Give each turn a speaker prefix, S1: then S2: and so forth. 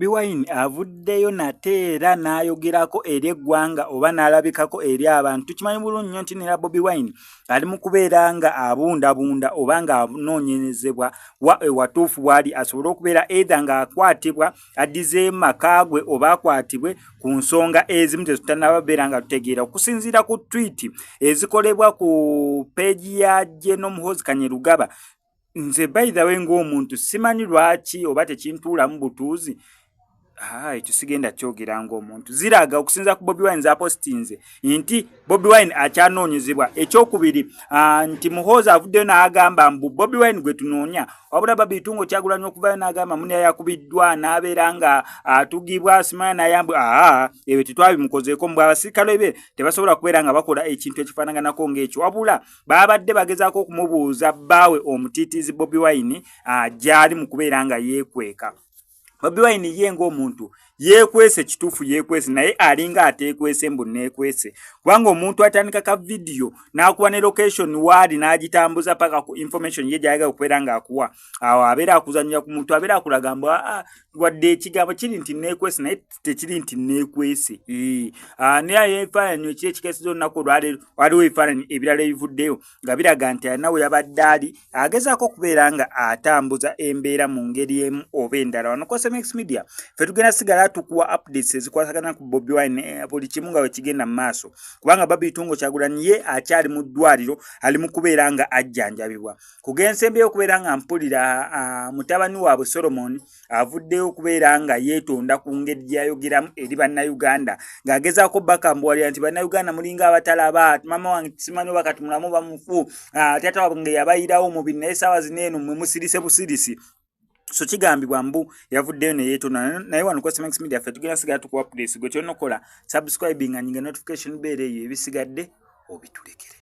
S1: Bobi Wine avuddeyo nate era n'ayogerako eri eggwanga oba n'alabikako eri abantu. Tukimanyi bulungi nnyo nti nera Bobi Wine ali mu kubeera nga abundabunda oba ng'anoonyerezebwa wa ewatuufu w'ali asobole okubeera either ng'akwatibwa addizeeyo mu maka gwe oba akwatibwe ku nsonga ezimu tetutanaba beera nga tutegeera. Okusinziira ku tweet ezikolebwa ku peegi ya General Muhoozi Kainerugaba, nze by the way ng'omuntu simanyi lwaki oba tekintuulamu butuuzi, ekyo sigenda kyogera ng'omuntu, ziraga okusinza ku Bobi Wine zapositinze nti Bobi Wine akyanoonyezebwa. Ekyokubiri, nti Muhoozi avuddeyo n'agamba mbu Bobi Wine gwe tunoonya, wabula Barbie Itungo Kyagulanyi okuvayo n'agamba muni yakubiddwa n'abeera nga atugibwa simanya n'ayambwe. Aa, ebyo tetwabimukozeeko, mbu abasirikale be tebasobola kubeera nga bakola ekintu ekifaanaganako ng'ekyo, wabula baabadde bagezaako okumubuuza bbaawe omutiitiizi Bobi Wine gy'ali mu kubeera nga yeekweka. Bobi Wine ye ng'omuntu yeekwese, kituufu yeekwese, naye alinga ateekwese mbu neekwese, kubanga omuntu atandika ka vidiyo n'akuwa ne location waali n'agitambuza paka ku information ye gy'ayagala okubeera ng'akuwa, awo abeera akuzanyira ku muntu, abeera akulaga mbu aa, wadde ekigambo kiri nti neekwese, naye tekiri nti neekwese. Naye ebifaananyi ekiro ekikeeseza olunaku olwaleero, waliwo ebifaananyi ebirala ebivuddeyo nga biraga nti alina we yabadde ali agezaako okubeera nga atambuza embeera mu ngeri emu oba endala. Wano Cosmx Media ffe tugenda sigala tukuwa updates ezikwatagana ku Bobi Wine, buli kimu nga wekigenda mu maaso, kubanga Barbie Itungo Kyagulanyi ye akyali mu ddwaliro, ali mu kubeera nga ajjanjabibwa. Kugensembyeyo okubeera nga mpulira, mutabani waabwe Solomon avuddeyo okubeera nga yeetonda ku ngeri gy'ayogeramu eri Bannayuganda, ng'agezaako bakambuwalira nti Bannayuganda mulinga abatalaba, maama wange simanyi oba kati mulamu oba mufu, taata wange yabayirawo omubiri, naye essaawa zino eno mmwe musirise busirisi. So kigambibwa mbu yavuddeyo ne yeetonda. Naye wano Cosmx Media ffe tugenda sigala tukuwa updates. Gwe kyolina okukola, subscribing, anyiga notification bell, eyo ebisigadde obitulekere.